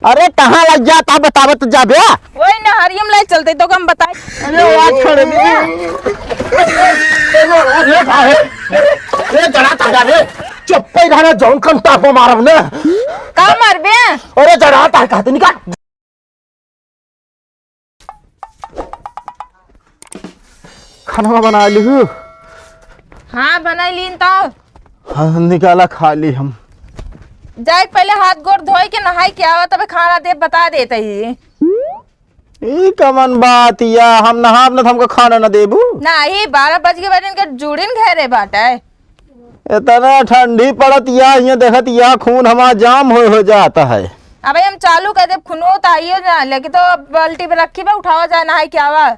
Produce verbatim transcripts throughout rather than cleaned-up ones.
अरे कहाँ लग जाता बतावत जा बे। वही नहरियम ले चलते तो हम बताए। अरे यार छोड़ दे। अरे भाई, अरे जरा ताजा रे। चुप्पे रहना जौन कन टापो मारब ना। का मारबे? अरे जरा ताजा कहते निकाल। खाना बना लिहू? हाँ, बनाई लीन तो। हाँ, निकाला, खा ली हम। जाए के पहले हाथ गोड़ धोए के नहाए के आवा, तबे खाना दे, बता देत ही। ई कमन बात या, हम नहाब न त हमका खाना न देबू? नाही, बारह बज के बाद इनके जूड़िन घेरे बाटे। इतना ठंडी पड़त या, ये देखत या, खून हमार जाम हो, हो जाता है। अबे हम चालू कर देब, खूनो त आइयो ना, लेकिन तो बाल्टी पे रखी बा, उठावा जाए, नहाए के आवा।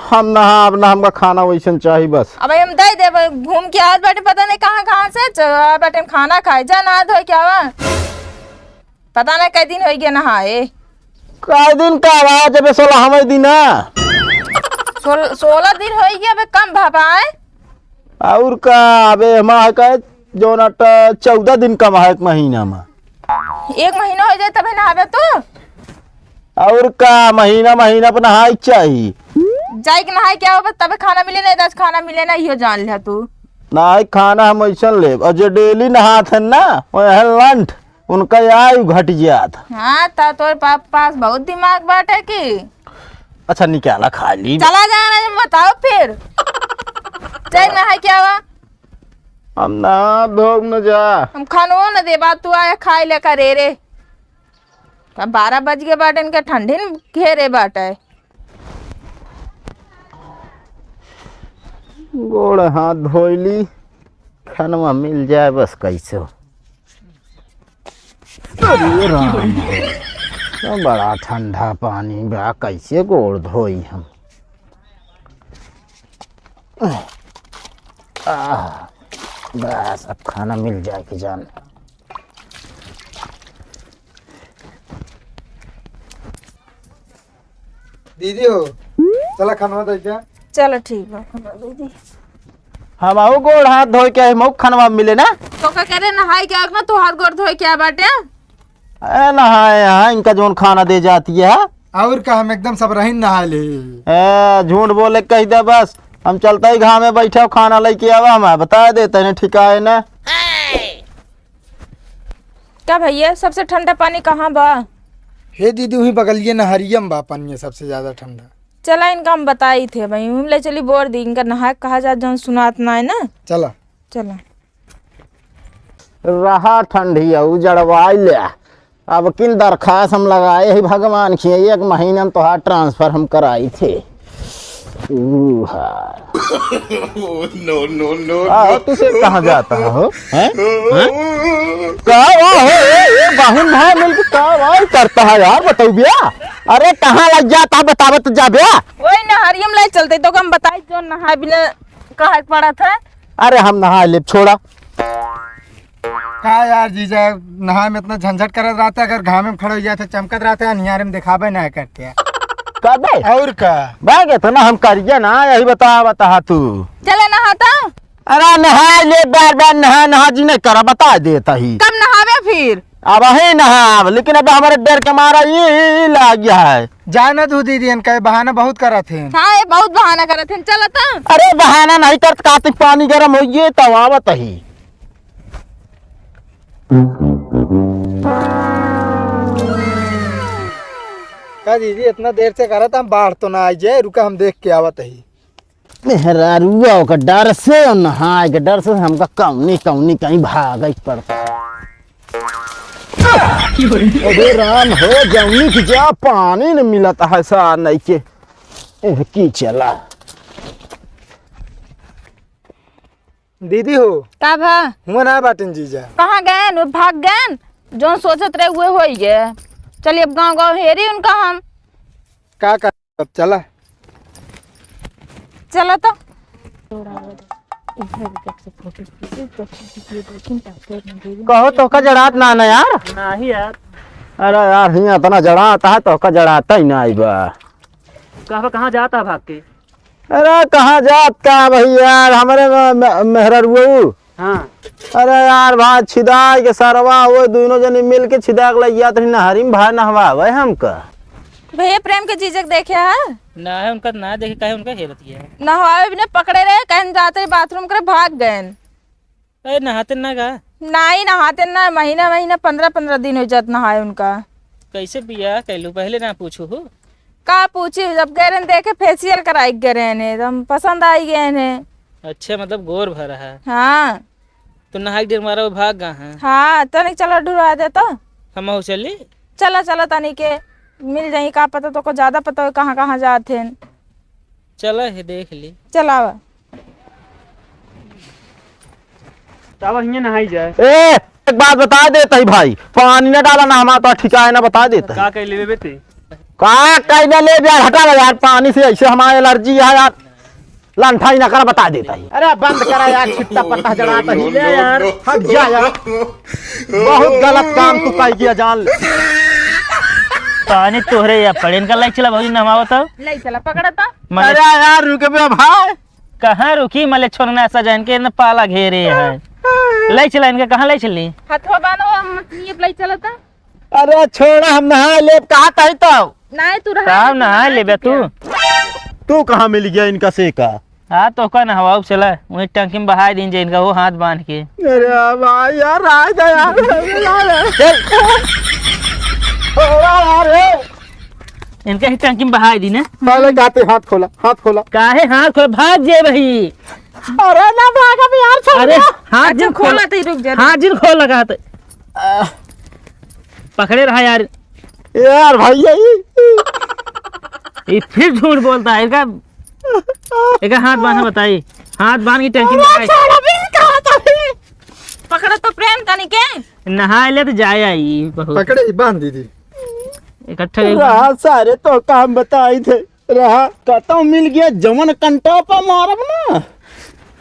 हम नहाब ना, हमका खाना वैसन चाही बस। अबे हम दे देब, घूम के आज बाटे पता नहीं कहाँ, कहाँ से च-, बाटे हम खाना खाए, जा नहा धोए के आवा। पता नहीं कै दिन होइ गया नहाए। कै दिन का बा, जब सोलह हमें दिन है। सोल-, सोलह दिन होइ गया, अबे कम भापाए। और का, अबे हमार का जौन अट चौदह दिन कम है एक महीना में। एक महीना होइ जाए तबे नहाबे तू? और का, महीना, महीना पर नहाए के चाही। जाए के नहाए के आवा, तबे खाना मिले, नहीं दस खाना मिले ना, इहो जान ले तू। नहीं, खाना हम ऐसन लेब, और जो डेली नहात है ना, वो है लंठ। उनका आयु घट जात। हाँ, त तोर पाप पास बहुत दिमाग बाटे की। अच्छा, निकाला खा ली। चला जा ना, जब बताओ फिर। चाहे नहाए के आवा। हम ना धोब न जा। हम खानो न देबा, तू आए खाए ले करे रे। का बारह बज गए बाटे, इनके ठंडी न घेरे बाटे। गोड़ हाथ धोइली, खनवा मिल जाए बस कैसे हो। अरे राम हो, तो बड़ा ठंडा पानी बा, कैसे गोड़ धोई हम? आह, बस अब खाना मिल जाए के जान। दीदी हो, चला खनवा दे के। चलो ठीक बा, खनवा दे दी। हम आऊ गोड़ हाथ धोए के आई, मऊ खनवा मिले ना। तो का करे नहाए के आग ना, तोहार गोड़ धोए के आ बाटे। ए नहाए यहाँ, इनका जौन खाना दे जाती है। और का, हम एकदम सब रहीन नहा ले। ए, झूठ बोले कह दे बस, हम चलते ही घाम में बैठे हो, खाना लेके आवा, हम बता दे तने ठिकाए ना। का भैया, सबसे ठंडा पानी कहाँ बा? हे दीदी, वहीं बगलिए नहरिया में बा पानी, सबसे ज्यादा ठंडा। चला, इनका हम बताई थे भाई, हम ले चली बोर दी, इनका नहाए कहा जात, जौन सुनात ना है ना। चला। चला। रहा ठंडी अउ जड़वाई ले। अब किन दरखास्त हम लगाए ही भगवान के, एक महीना में तोहार ट्रांसफर हम कराई थे। ऊहा। No, no, no, आ, no। तू से कहाँ जाता है हो? हैं? हैं? का वा हो? ए, ए, बाहुन भाई मिलके का वा करता है यार, बताऊ बिया? अरे कहाँ लग जाता है, बतावत जा बिया? वही नहरिया में ले चलते तो हम बताई, जो नहाए बिना कहा पड़ा था। अरे हम नहा लेब, छोड़ा। का यार जीजा, नहाए में इतना झंझट करत रहते, अगर घामे में खड़े हो जाते, चमकत रहते, अनियारे में दिखाबे ना करते। का बे? और का? बैग इतना हम करिए ना, यही बता, बता तू। चले नहाता। अरे नहाए ले, बार बार नहा नहा जी नहीं करा, बता देता ही। कब नहावे फिर? अब ही नहाब, लेकिन अब हमारे डर के मारा ये, ये, ये लाग गया है। जाए ना तू दीदी, इनका ये बहाना बहुत करत हैं। हाँ, ये बहुत बहाना करत हैं, चलता। अरे बहाना नहीं करत, कातिक पानी गरम हो ये तब आवत ही। का दीदी, इतना देर से करत हम, बाढ़ तो ना आई जाए, रुका हम देख के आवत ही। मेहरारुआ ओकर डर से और नहाए के डर से हमका कौनी कौनी कहीं भागे के पड़ता। अरे राम हो, जौनी की जा पानी न मिलत है सा नहीं के। एह, की चला। दीदी हो। का भा? हुआ ना बाटिन जीजा। कहाँ गएन? वो भाग गएन। जौन सोचत रहे उहे होई गए। चलिए अब गाँव गाँव हेरी उनका हम। का का अब चला। चला तो। कहो तोहका जड़ात ना ना यार। नाही यार। अरे यार हियाँ इतना जड़ात है तोहका जड़ात ही ना आई बा। कहवा कहाँ जाता भाग के? अरे कहाँ जात का भाई यार, हमरे म-, म-, मेहररुआ हाँ। अरे यार भाई, छिदाई के सरवा, वो दुइनो जनी मिल के छिदा के लइ जात रही नहरी में, भाई नहवावे हमका। भैया प्रेम के जीजक देखे है? ना है उनका, ना देखे, काहे उनका हेरत है? नहवावे बिना पकड़े रहे, कहन जाते रहे बाथरूम करे, भाग गए। ए, नहाते ना का? नाई, नहाते ना, महीना, महीना, पन्द्रह, पन्द्रह दिन हो जात नहाए उनका। कैसे बियाह कैलू, पहले ना पूछू हो? का पूछी, जब गए रहन देखे, फेशियल कराई के गए रहन, तो हम पसंद आई गए हैं। अच्छा, मतलब गोर भर है। हाँ। तो नहाई के डेर मारा वो भाग गा है। हाँ, तनिक चला ढुरा दे तो। हम हो चली? चला, चला, तनिक के मिल जाई, का पता तो को ज्यादा पता हो कहाँ, कहाँ जात हैं। चला है, देख ली। चलावा। तब हियां नहाई जाए। ए, एक बात बता देत ही भाई, पानी न डाला ना, हमारा तो ठिकाए ना, बता देत ही। का कह लेबे ते? का कह न ले यार, हटा ना यार, पानी से ऐसे हमारे एलर्जी है यार, लंठा ही ना करा, बता देत ही। अरे बंद करा यार, छिट्टा पट्टा जड़ा तो ही ले यार, हट जा यार, बहुत गलत काम तू कह गया जान ले। पानी तोहरे या पड़े, इनका लाई चला भौजी, नहवावा तो। लाई चला, पकड़ा तो। मले अरे यार रुक बे भाई, कहाँ रुकी? मले छोड़ना सजन के न पाला घेरे है। ले चला इनके, कहाँ ले चली? हथवा बांधो, हम ये ले चला था। अरे छोड़ा, हम नहा लेब, कहा तही तो। नहीं, तू रहा, साहब तू नहा नहा लेबे चुके तू। हैं। तू कहाँ मिल गया इनका से का? हाँ, तो का नहवाऊ चला, वही टंकी में बहाई दीन जे इनका, वो हाथ बांध के। अरे भाई यार, राय दे यार। चल। छोड़ा यार, ए। इनका ही टंकी में बहाई दीन। पहले कहते हाथ खोला, हाथ खोला। काहे हाथ खोला? भाग जे भाई। अरे ना भागब यार, छोड़ अरे दे। हाथ अच्छा, जिन खोला खोला। तो रुक जा। हाथ जिन खोल लगा तो। पकड़े रहा यार। यार भैया, ये ये फिर झूठ बोलता है। इनका, इनका हाथ बांध बताई। हाथ बांध के टंकी में अरे, बहाई। छोड़, अभी कहा था ये? पकड़ा तो प्रेम तनी के। नहाए ले तो जाए आई बहुत। पकड़े ही बांध दीदी। इकट्ठा एक रहा सारे तो काम बताई थे। रहा, कतौ मिल गया, जवन कंटा पर मारब ना।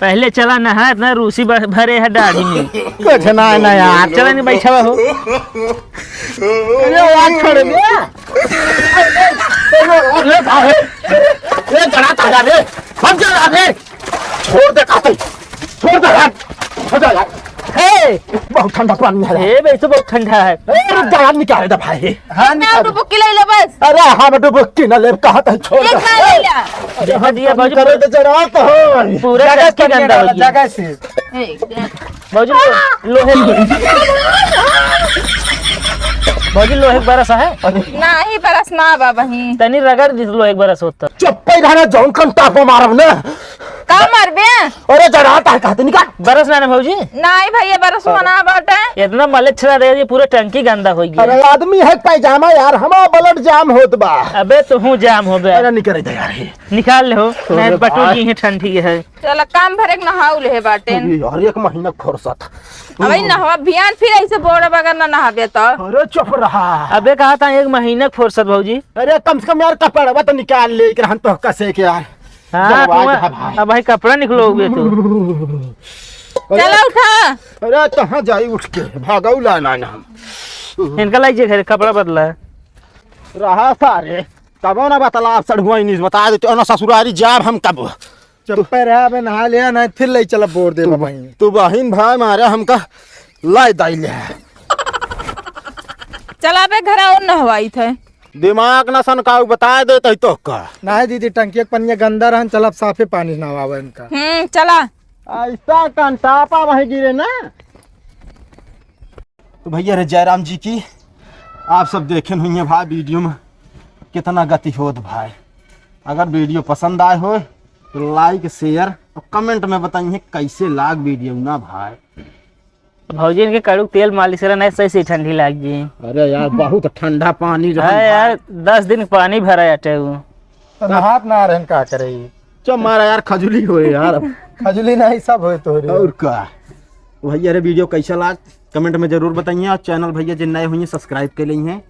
पहले चला नहा, इतना रूसी ब-, भरे है दाढ़ी में। कुछ ना, ना यार। चला नहीं बैठा हो। अरे यार, छोड़ दे। अरे भाई, ये जरा ताजा रे, हम जरा रे। छोड़ दे काते, छोड़ दे यार, हो जा यार। हे! बहुत ठंडा पानी है। ए, बे, तो बहुत ठंडा है। ए, रुक जा यार, निकाल दे भाई। हाँ, मैं निकाल दे। डुबकी ले ले बस। अरे, हम डुबकी ना लेब, कहा था, छोड़ एक दे। ना ले लिया। अरे, देखा दिया, हम बाजू करे तो जरा तो हो। पूरा जगह टंकी से गंदा निकाल, हो गया। जगह से। एक, बाबूजी, लो-, लोहे, बाबूजी, लोहे के बरस है? अरे। नाही, बरस ना बा बहिन। तनी रगड़ दी, लोहे के बरस होता। चुप्पे रहना, जौन कंटा पे मारब ना। का मारबे? अरे, जरा तार कहते निकाल। बरस ना, ना भौजी। नाही भैया, बरस मना बाटे। इतना मले छला रहे, ये पूरा टंकी गंदा हो गया। अरे, आदमी है पैजामा यार, हमारा blood जाम होत बा। अबे, तू हूँ जाम हो बे। अरे, निकल दे यार, ये। निकाल ले हो, अरे नहीं, बटुक भाई। गई है, ठंडी है। चला, काम भरे के नहाऊ ले बाटेन। अरे यार, एक महीना फुर्सत। अबे नहवा बिहान फिर ऐसे बोरा बगैर ना नहाबे तो। अरे चुप रहा। अबे कहा था एक महीना के फुर्सत भौजी। अरे कम से कम यार कपड़वा तो निकाल ले, एक रहन तो कसे के यार। हाँ, जलवा तुम जा भाई। अब भाई कपड़ा निकलोगे तू। अरे, चला उठा। अरे कहाँ जाई उठ के, भागौला ना, ना हम। इनका लाई जे घरे कपड़ा बदला है। रहा सारे, कबो ना बतला, आप सड़हुआ इनिस बता देते, ना ससुरारी जाब हम कब। चुप्पे रहा, अबे नहा लिया, नहीं फिर ले चला बोर दे तू, भाई। तू बहिन भाई मारे हमका लाई दाई ले। चला बे घर और नहवाई थे। दिमाग ना सनकाऊ बता देते तो का। नहीं दीदी, टंकी के पनिया गंदा रहन, चला अब साफे पानी नहवावे इनका। हम्म, चला। ऐसा कंटापा वहीं गिरे ना। तो भैया रे जयराम जी की आप सब देखेन हुई हैं भाई वीडियो में कितना गति होत भाई। अगर वीडियो पसंद आए हो तो like, share और comment में बताइए कैसे लाग वीडियो ना भाई। भौजी इनके कड़ू तेल मालिश करा, नहीं सही से ठंडी लाग जी। अरे यार बहुत ठंडा पानी रहन अरे भाई। यार, दस दिन पानी भरा अटे उ। तो नहात ना रहन का करे ई? चुप मारा यार, खजुली होए यार। खजुली नहीं, सब होए तोहरे। और का? भैया रे वीडियो कैसा लाग comment में जरूर बताइए और channel भैया जिन नए हुई हैं subscribe कर ली हैं।